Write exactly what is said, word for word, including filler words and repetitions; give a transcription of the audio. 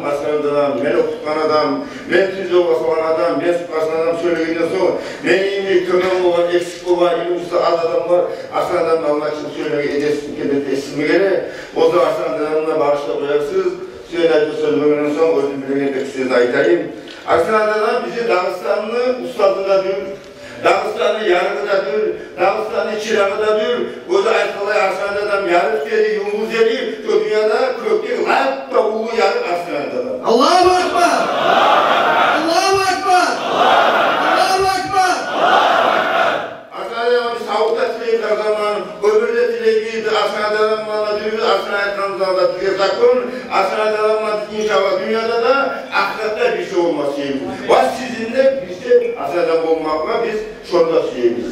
Арслан дадам, мен охутгъан адам, мен тюз ёлгъа салгъан адам, мен сукъ басгъан адам сёйлегенден сонг, мени йимик тёбен болгъан, эксик болгъан, илмусу аз адамлар Арслан дадамны алдына чыгъып сёйлеме эдеси, эдеси гелмей геле. О заман Арслан дадамны багъышлап къоярсыз. Сизге айтып сёйлегенден сонг, оьзюм билеген бир сёзню айтайым. Арслан дадам бизин Дагъыстанны устазы да дюр, Дагъыстанны ярыгъы да дюр, Дагъыстанны чырагъы да дюр. Оьзю айтгъанлай, Арслан дадам ярыкъ деди, юлдуз деди, шо дюньяда кёкдеги лап да уллу ярыкъ Арслан дадам. Аллагьу акбар! Аллагьу акбар! Аллагьу акбар! Арслан дадамгъа биз савлукъ да тилейбиз гьар заман, оьмюр де тилейбиз. Арслан дадам булан да дюрбюз, Арслан айтгъаныбыз алда бизге закон. Арслан дадам булан биз, иншаллагь, дюньяда да, ахыратда да бирче болма сюебиз. Ва сизин де бирче Арслан дадам болмагъа биз шону да сюебиз.